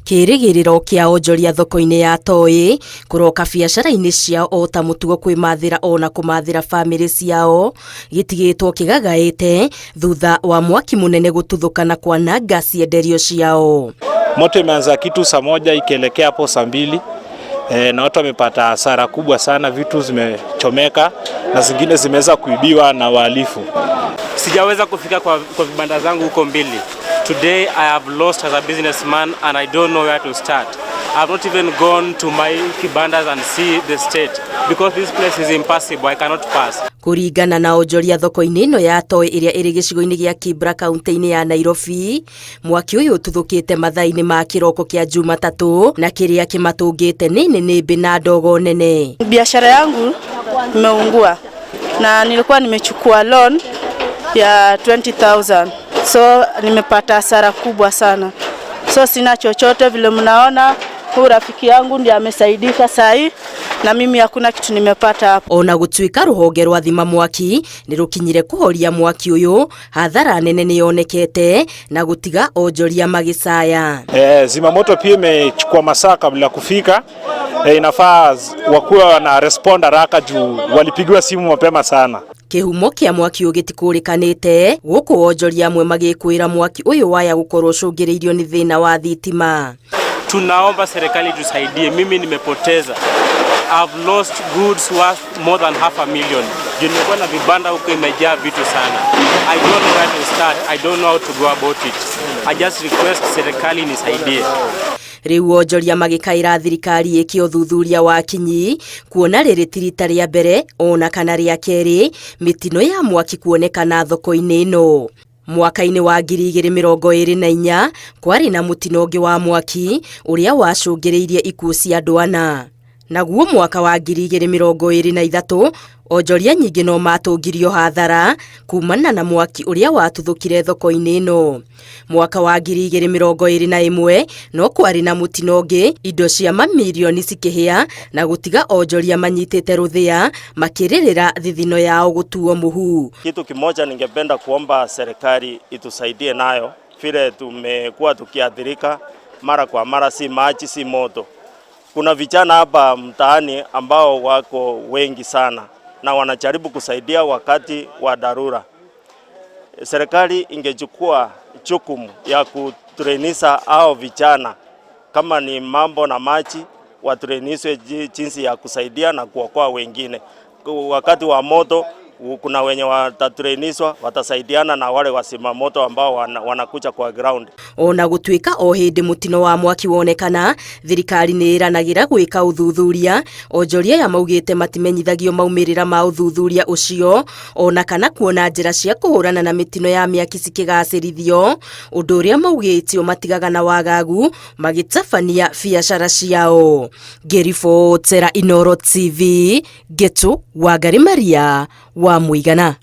Kĩrĩgĩrĩro kĩa onjoria thoko-inĩ ya Toi kũroka biacara-inĩ ciao o ta mũtugo kwĩmathĩra ona kũmathĩra bamĩrĩ ciao gĩtigĩtwo kĩgagaĩte thutha wa mwaki mũnene gũtuthũka na kwananga cienderio ciao. Moto imeanza kitu saa 1 ikielekea hapo saa 2 na watu wamepata hasara kubwa sana, vitu zimechomeka na zingine zimeweza kuibiwa na wahalifu. Sijaweza kufika kwa vibanda zangu huko mbili. Today I have lost as a businessman and I don't know where to start. I have not even gone to my kibandas and see the state because this place is impassable. I cannot pass. Kũringana na onjoria thoko-inĩ ĩno ya Toi ĩrĩa ĩrĩ gĩcigo-inĩ gĩa Kibra kaunti-inĩ ya Nairobi, mwaki ũyũ ũtuthũkĩte mathaa-inĩ ma kĩroko kĩa Jumatatũ na kĩrĩa kĩmatũngĩte nĩ nĩnĩmbĩ na ndogo nene. Biashara yangu imeungua na nilikuwa nimechukua loan ya 20,000, so nimepata hasara kubwa sana, so sina chochote. Vile mnaona, huu rafiki yangu ndiye amesaidika sahi na mimi hakuna kitu nimepata hapo. Ona gũtuĩka rũhonge rwa thima mwaki nĩ rũkinyire kũhoria mwaki ũyũ, hathara nene nĩ yonekete na gũtiga onjoria magĩcaya. Zimamoto pia imechukua masaa kabla ya kufika. Inafaa wakuwa wana respond haraka juu walipigiwa simu mapema sana. Kĩhumo kĩa mwaki ũyũ gĩtikũrĩkanĩte gũkũ onjoria amwe magĩkwĩra mwaki ũyũ waya gũkorwo ũcũngĩrĩirio nĩ thĩna wa thitima. Tunaomba serikali tusaidie. Mimi nimepoteza. I've lost goods worth more than half a million. Juu nimekuwa na vibanda huko imejaa vitu sana. I don't know where to start. I don't know how to go about it. I just request serikali nisaidie. Rĩu onjoria magĩkaĩra thirikari ĩke ũthuthuria wa kinyi kuona rĩrĩ ti rita rĩa mbere ona kana rĩa kerĩ mĩtino ya mwaki kuonekana thoko-inĩ ĩno. Mwaka-inĩ wa 2024 kwarĩ na mũtino ũngĩ wa mwaki ũrĩa wacũngĩrĩirie ikuũ cia andũ ana. Naguo mwaka wa 2023 onjoria nyingĩ no matũngirio hathara kumana na mwaki ũrĩa watuthũkire thoko-inĩ ĩno. Mwaka wa 2021 no kwarĩ na mũtino ũngĩ, indo cia mamirioni cikĩhĩa na gũtiga onjoria manyitĩte rũthĩa makĩrĩrĩra thithino yao gũtuo mũhu. Kitu kimoja ningependa kuomba serikali itusaidie nayo, vile tumekuwa tukiathirika mara kwa mara, si maji si moto. Kuna vijana hapa mtaani ambao wako wengi sana na wanajaribu kusaidia wakati wa dharura. Serikali ingechukua jukumu ya kutrainisa hao vijana, kama ni mambo na maji, watrainiswe jinsi ya kusaidia na kuokoa wengine. Wakati wa moto kuna wenye watatrainiswa watasaidiana na wale wazima moto ambao wanakuja kwa ground. Ona gũtuĩka o hĩndĩ mũtino wa mwaki wonekana thirikari nĩ ĩranagĩra gwĩka ũthuthuria, onjoria aya maugĩte matimenyithagio maumĩrĩra ma ũthuthuria ũcio ona kana kuona njĩra cia kũhũrana na mĩtino ya mĩaki cikĩgacĩrithio, ũndũ ũrĩa maugĩtio matigaga na wagagu magĩtabania biacara ciao. Ngĩribotera Inooro TV, Ngetu Wangari Maria wa Mũigana.